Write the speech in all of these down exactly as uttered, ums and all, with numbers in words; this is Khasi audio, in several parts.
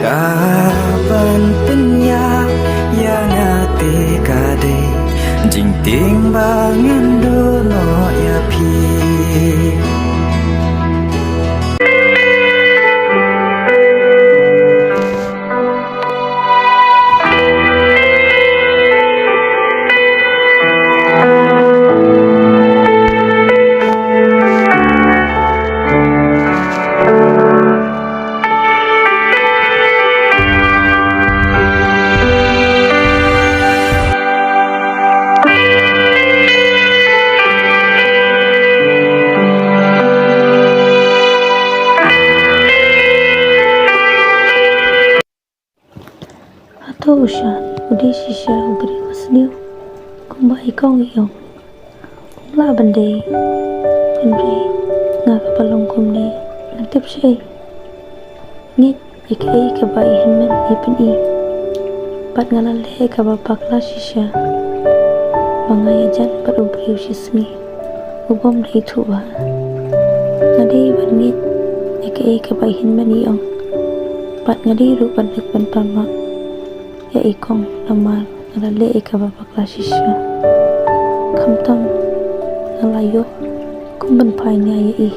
Kaban pynïap ïa nga te ka dei jingtieng ba ngan duh noh ïa phi. Hato u Shan u dei shisha u briew basniew kumba i kong i ong? Um lah ban dei. Hynrei nga kaba long kumne, nga tip shaei? Ngeit ïa kaei kaba i hynmen i pyni. Bad nga la leh kaba bakla shisha ba nga ïajan bad u briew shisngi u bym da ithuh bha. Nga dei ban ngeit ïa kaei kaba i hynmen i ong. Bad nga dei ruh ban leit ban pynmap ïa i kong namar nga la leh ïa kaba bakla shisha. Khamtam nga la ïoh kum ban phai nia ïa i.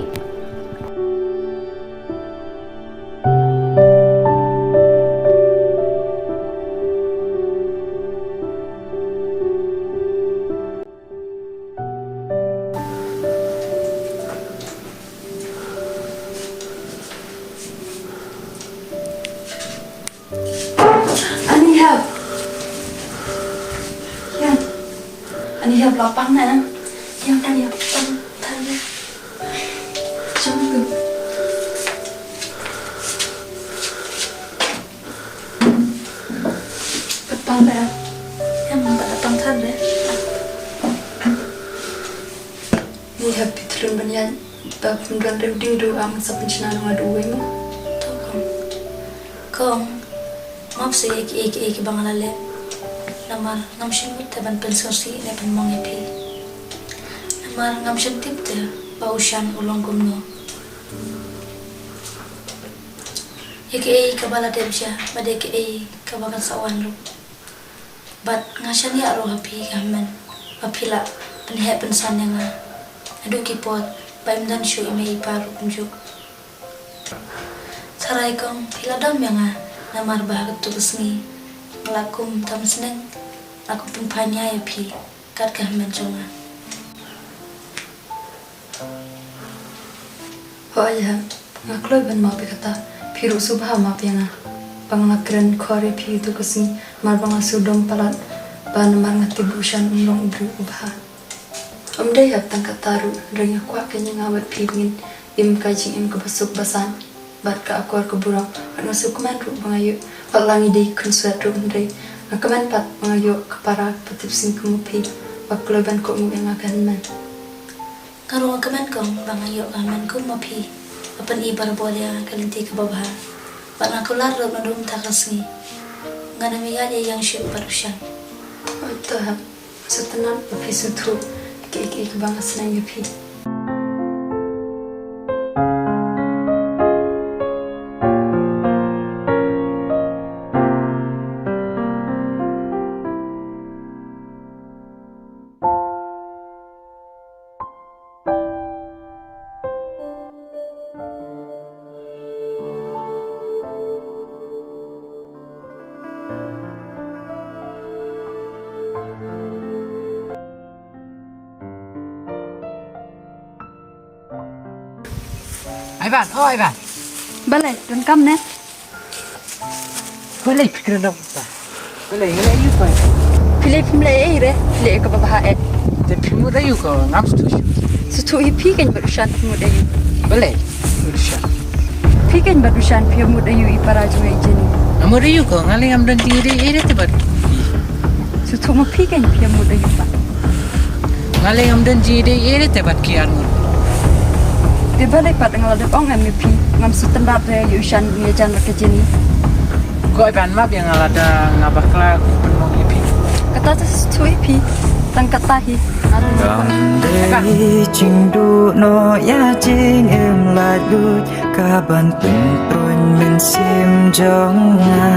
Ani hep. Yan. Ani hep lapang na. Yan, ani hep lapang. Tanya. Jangan tu. Lapang dah. Yan, lapang tanya. Ni hep pitrun banyan. Ba pyndonkam ding duh, am sa pynshna nang adu wei mo. To kong. Kong, map sa ïa kiei kiei kiba nga la leh. Namar ngam shym mut te ban pynsngewsih ne pynmong ïa phi. Namar ngam shym tip te ba u Shan u long kumno. Ïa kiei kaba la dep jia bad ïa kiei kaba kan sa wan ruh. Bad nga shaniah ruh ha phi ka hynmen ba phi la pynheh pynsan ïa nga. Naduh ki por ba im don shuh i mei i pa ruh kumjuh. Tharai kong phi la dom ïa nga namar ba ha katto ka sngi nga la kum tam sneng, la kum pynphai nia ïa phi kat ka hynmen jong nga. Hooid, nga kloi ban map ïa kata. Phi ruh sngewbha map ïa nga ba nga la kren khor ïa phi ïa tu ka sngi, namar ba nga shu dom palat ba namar nga tip ba u Shan um long u briew uba bha. Ym dei hap tang kata ruh, hynrei nga kwah kein ïa nga bad phi ba ngin im ka jingim kaba suk ba san bad ka akor ka burom. Bad nga sngewkmen ruh ba nga ïoh, bad la ngi dei khun swet ruh, hynrei nga kmen pat ba nga ïoh ka para kaba tip sngi kum ma phi, ba kloi ban kohnguh ïa nga ka hynmen. Nga ruh nga kmen kong ba nga ïoh ka hynmen kum ma phi, ba pyni barabor ïa ka lynti kaba bha. Bad nga kular ruh naduh mynta ka sngi ngan ym ïaid ïeng shuh bad u Shan. Oi to hep, sngewtynnat ba phi sngewthuh ïa kiei kiei kaba nga sneng ïa phi. Aiban, oh Aiban. Balei, donkam ne? Balei phi kren ram ta? Balei, balei ïa phi? Phi lei phim lei ei re, phi lei kaba bha eh. Te phi mut aïu ko, ngam sngewthuh. Sngewthuh hi phi kein bad u Shan phi mut aïu. Balei, u Shan. Phi kein bad u Shan phi mut aïu i para jong i Jenny. Ngam mut aïu ko, nga lei ngam don jingïadei ei re te bad. Sngewthuh ma phi kein phi mut aïu pat. Nga lei ngam don jingïadei ei re te bad ki arngut. Te balei pat nga la dep ong em ïa phi, ngam sngewtynnat re ïa u Shan ban ïajan bad ka Jenny. Ko Aiban map ïa nga lada nga bakla, ko pynmong ïa phi. Kata te sngewthuh ïa phi. Tang kata hi. Kam dei jingduh noh ïa jingim laitluid, ka ban pynpruin mynsiem jong nga.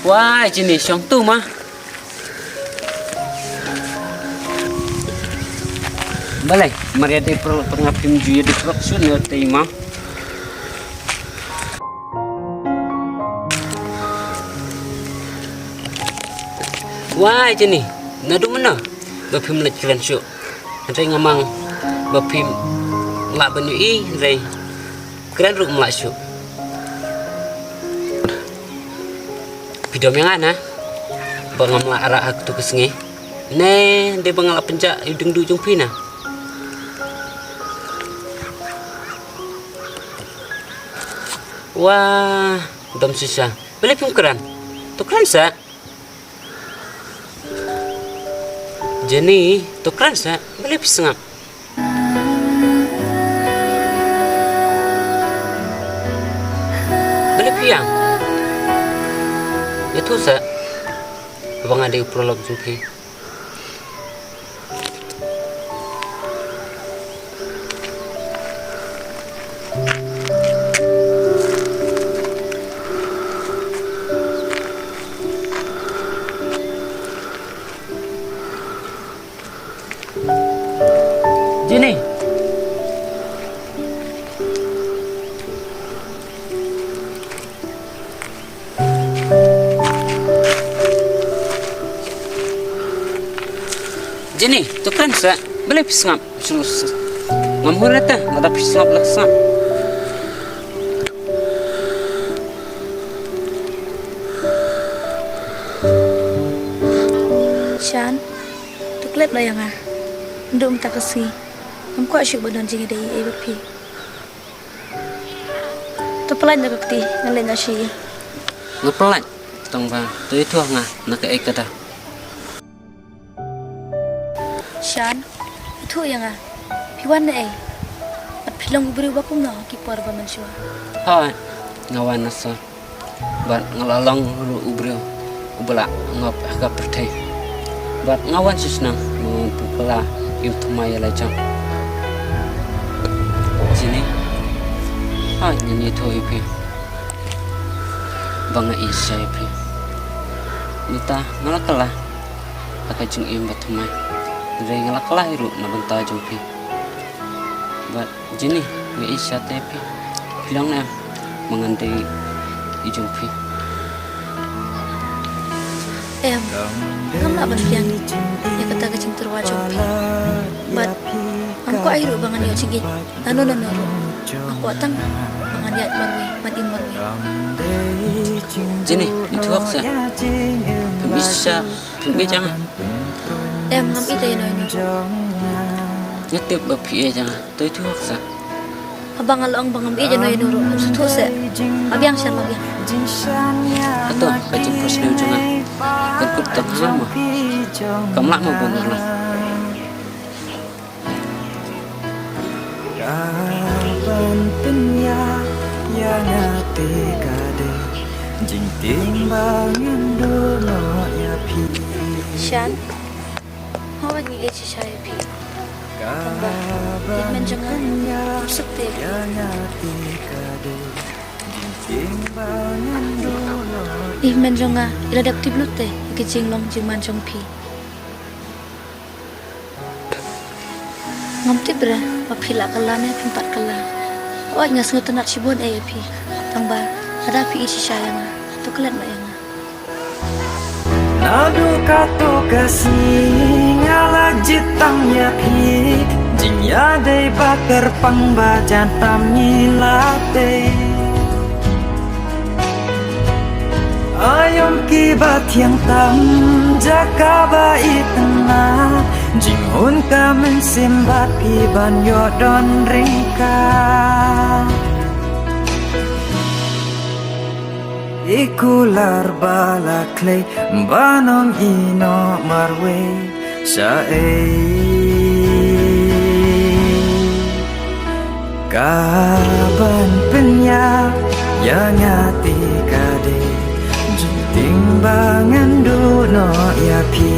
Wai, Jenny, shong tu ma. Balei, mar ïa dei pro pengap him ju ïa dei pro sun ïa dei ma. Wai, Jenny, naduh mynno ba phim leit kren shuh? Hynrei nga mang ba phim lah ban ïohi, hynrei kren ruh ngam lah shuh. Phi dom ïa nga na ba ngam lah rah ha katu ka sngi. Ne dei ba nga lah pynjah ïa u dengdu jong phi na. Wah, dom shisha. Balei phim kren? To kren sa. Jenny, to kren sa. Balei phi sngap? Balei phi ïam? Ïathuh sa. Ba nga dei u paralok jong phi. Jenny. Jenny, to kren sa, balei phi sngap? Ngam hur ïa ta, lada phi sngap la sngap. Shan, to klet noh ïa nga. Naduh mynta ka sngi ngam kwah shuh ban don jingïadei ei ei bad phi. To pyllait noh ka kti, ngan leit noh sha ïing. Nga pyllait, tang ba to ïathuh ha nga na kaei kata. Shan, ïathuh ïa nga. Phi wan naei? Bad phi long u briew ba kumno ha ki por ba mynshuwa? Hooid, nga wan na sor. Bad nga la long ruh u briew uba la ngop ha ka pyrthei. Bad nga wan shisnam ban pynkylla ïa u thymmai ïa la jong. Jenny, hooid, ngan ïathuh ïa phi ba nga ïeit shisha ïa phi. Mynta nga la kylla ha ka jingim ba thymmai, hynrei nga la kylla hi ruh na bynta jong phi. Bad Jenny, nga ïeit shisha te ïa phi. Phi long ne em ba ngan dei i jong phi? Em, ngam lah ban biang ïa kata ka jingtyrwa jong phi. Bad ngam kwah hi ruh ba ngan ïoh jingïeit nano nano ruh. Nga kwah tang ba ngan ïaid marwei, ban im marwei. Jenny, ïathuh sa. Phim ïeit shisha, phim ïeit ïa nga? Em, ngam ïeit ïano ïano ruh. Nga tip ba phi ïeit ïa nga. To ïathuh sa. Haba nga la ong ba ngam ïeit ïano ïano ruh, phim sngewthuh seh. La biang shen, la biang. Hato ka jingphohsniew jong nga kan kut tang ha mo? Kam lah mo ban ïalam? Ka ban pynïaid ïa nga te ka dei jingtieng ba ngan duh noh ïa phi. Shan, hooid ngi ïeit shisha ïa phi. Tangba i hynmen jong nga, u suk te ïa nga. I hynmen jong nga i la dep tip lut te ïa ka jinglong jingman jong phi. Ngam tip re ba phi lah kylla ne phim pat kylla. Oi, nga sngewtynnat shibun eh ïa phi. Tang ba lada phi ïeit shisha ïa nga, to klet noh ïa nga. Naduh katto ka sngi nga la jied tam ïa phi. Jingïadei ba kyrpang ba jan tam ngi la tei. Aïom kiba thiang tam, jaka ba itynnat. Jinghun ka mynsiem bad phi ban ïoh don ryngkat. I kular ba la khlei ban ong ïehnoh marwei shaei. Ka ban pynïap ïa nga te ka dei jingtieng ba ngan duh noh ïa phi.